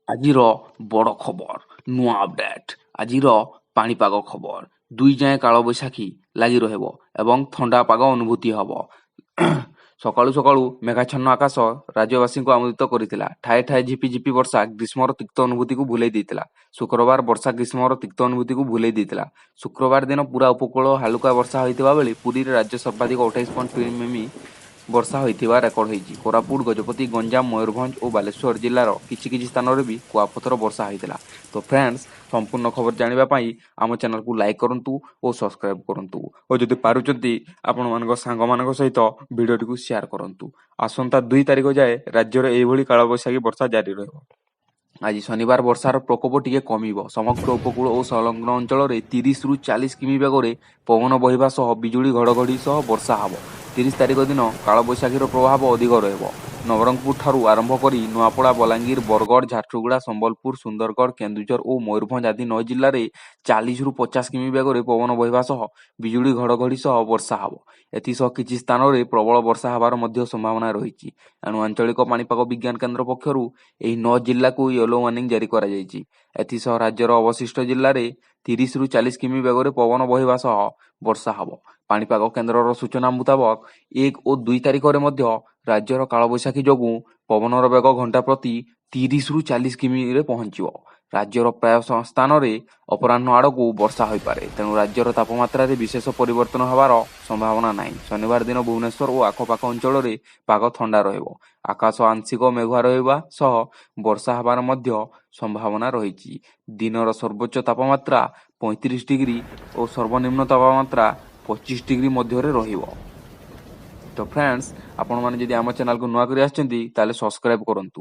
ଆଜିର ବଡ଼ ଖବର, ନୂଆ ଅପଡେଟ୍, ଆଜିର ପାଣିପାଗ ଖବର। 2 ଯାଏଁ କାଳବୈଶାଖୀ ଲାଗି ରହିବ ଏବଂ ଥଣ୍ଡା ପାଗ ଅନୁଭୂତି ହେବ। ସକାଳୁ ସକାଳୁ ମେଘାଚ୍ଛନ୍ନ ଆକାଶ ରାଜ୍ୟବାସୀଙ୍କୁ ଆମୋଦିତ କରିଥିଲା। ଠାଏ ଠାଏ ଝିପି ଝିପି ବର୍ଷା ଗ୍ରୀଷ୍ମର ତିକ୍ତ ଅନୁଭୂତିକୁ ଭୁଲେଇ ଦେଇଥିଲା। ଶୁକ୍ରବାର ବର୍ଷା ଗ୍ରୀଷ୍ମର ତିକ୍ତ ଅନୁଭୂତିକୁ ଭୁଲେଇ ଦେଇଥିଲା। ଶୁକ୍ରବାର ଦିନ ପୁରା ଉପକୂଳ ହାଲୁକା ବର୍ଷା ହୋଇଥିବା ବେଳେ ପୁରୀରେ ରାଜ୍ୟ ସର୍ବାଧିକ 28.2 ମିମି ବର୍ଷା ହୋଇଥିବା ରେକର୍ଡ ହୋଇଛି। କୋରାପୁଟ, ଗଜପତି, ଗଞ୍ଜାମ, ମୟୂରଭଞ୍ଜ ଓ ବାଲେଶ୍ୱର ଜିଲ୍ଲାର କିଛି କିଛି ସ୍ଥାନରେ ବି କୁଆପଥର ବର୍ଷା ହୋଇଥିଲା। ତ ଫ୍ରେଣ୍ଡସ୍, ସମ୍ପୂର୍ଣ୍ଣ ଖବର ଜାଣିବା ପାଇଁ ଆମ ଚ୍ୟାନେଲକୁ ଲାଇକ୍ କରନ୍ତୁ ଓ ସବସ୍କ୍ରାଇବ୍ କରନ୍ତୁ ଓ ଯଦି ପାରୁଛନ୍ତି ଆପଣମାନଙ୍କ ସାଙ୍ଗମାନଙ୍କ ସହିତ ଭିଡ଼ିଓଟିକୁ ସେୟାର କରନ୍ତୁ। ଆସନ୍ତା 2 ତାରିଖ ଯାଏ ରାଜ୍ୟରେ ଏଇଭଳି କାଳବୈଶାଖୀ ବର୍ଷା ଜାରି ରହିବ। ଆଜି ଶନିବାର ବର୍ଷାର ପ୍ରକୋପ ଟିକେ କମିବ। ସମଗ୍ର ଉପକୂଳ ଓ ସଂଲଗ୍ନ ଅଞ୍ଚଳରେ 30ରୁ 40 କିମି ବେଗରେ ପବନ ବହିବା ସହ ବିଜୁଳି ଘଡ଼ଘଡ଼ି ସହ ବର୍ଷା ହେବ। 30 ତାରିଖ ଦିନ କାଳବୈଶାଖୀର ପ୍ରଭାବ ଅଧିକ ରହିବ। ନବରଙ୍ଗପୁର ଠାରୁ ଆରମ୍ଭ କରି ନୂଆପଡ଼ା, ବଲାଙ୍ଗୀର, ବରଗଡ଼, ଝାରସୁଗୁଡ଼ା, ସମ୍ବଲପୁର, ସୁନ୍ଦରଗଡ଼, କେନ୍ଦୁଝର ଓ ମୟୂରଭଞ୍ଜ ଆଦି 9 ଜିଲ୍ଲାରେ 40ରୁ 50 କିମି ବେଗରେ ପବନ ବହିବା ସହ ବିଜୁଳି ଘଡ଼ଘଡ଼ି ସହ ବର୍ଷା ହେବ। ଏଥିସହ କିଛି ସ୍ଥାନରେ ପ୍ରବଳ ବର୍ଷା ହେବାର ମଧ୍ୟ ସମ୍ଭାବନା ରହିଛି। ଏଣୁ ଆଞ୍ଚଳିକ ପାଣିପାଗ ବିଜ୍ଞାନ କେନ୍ଦ୍ର ପକ୍ଷରୁ ଏହି 9 ଜିଲ୍ଲାକୁ ୟେଲୋ ୱାର୍ଣ୍ଣିଂ ଜାରି କରାଯାଇଛି। ଏଥିସହ ରାଜ୍ୟର ଅବଶିଷ୍ଟ ଜିଲ୍ଲାରେ 30ରୁ 40 କିମି ବେଗରେ ପବନ ବହିବା ସହ ବର୍ଷା ହେବ। ପାଣିପାଗ କେନ୍ଦ୍ରର ସୂଚନା ମୁତାବକ 1 ଓ 2 ତାରିଖରେ ମଧ୍ୟ ରାଜ୍ୟର କାଳବୈଶାଖୀ ଯୋଗୁଁ ପବନର ବେଗ ଘଣ୍ଟା ପ୍ରତି 30ରୁ 40 କିମିରେ ପହଞ୍ଚିବ। ରାଜ୍ୟର ପ୍ରାୟ ସ୍ଥାନରେ ଅପରାହ୍ନ ଆଡ଼କୁ ବର୍ଷା ହୋଇପାରେ। ତେଣୁ ରାଜ୍ୟର ତାପମାତ୍ରାରେ ବିଶେଷ ପରିବର୍ତ୍ତନ ହେବାର ସମ୍ଭାବନା ନାହିଁ। ଶନିବାର ଦିନ ଭୁବନେଶ୍ୱର ଓ ଆଖପାଖ ଅଞ୍ଚଳରେ ପାଗ ଥଣ୍ଡା ରହିବ। ଆକାଶ ଆଂଶିକ ମେଘୁଆ ରହିବା ସହ ବର୍ଷା ହେବାର ମଧ୍ୟ ସମ୍ଭାବନା ରହିଛି। ଦିନର ସର୍ବୋଚ୍ଚ ତାପମାତ୍ରା 35 ଡିଗ୍ରୀ ଓ ସର୍ବନିମ୍ନ ତାପମାତ୍ରା 25 ଡିଗ୍ରୀ ମଧ୍ୟରେ ରହିବ। ତ ଫ୍ରେଣ୍ଡସ୍, ଆପଣମାନେ ଯଦି ଆମ ଚ୍ୟାନେଲକୁ ନୂଆ କରି ଆସିଛନ୍ତି ତାହେଲେ ସବସ୍କ୍ରାଇବ୍ କରନ୍ତୁ।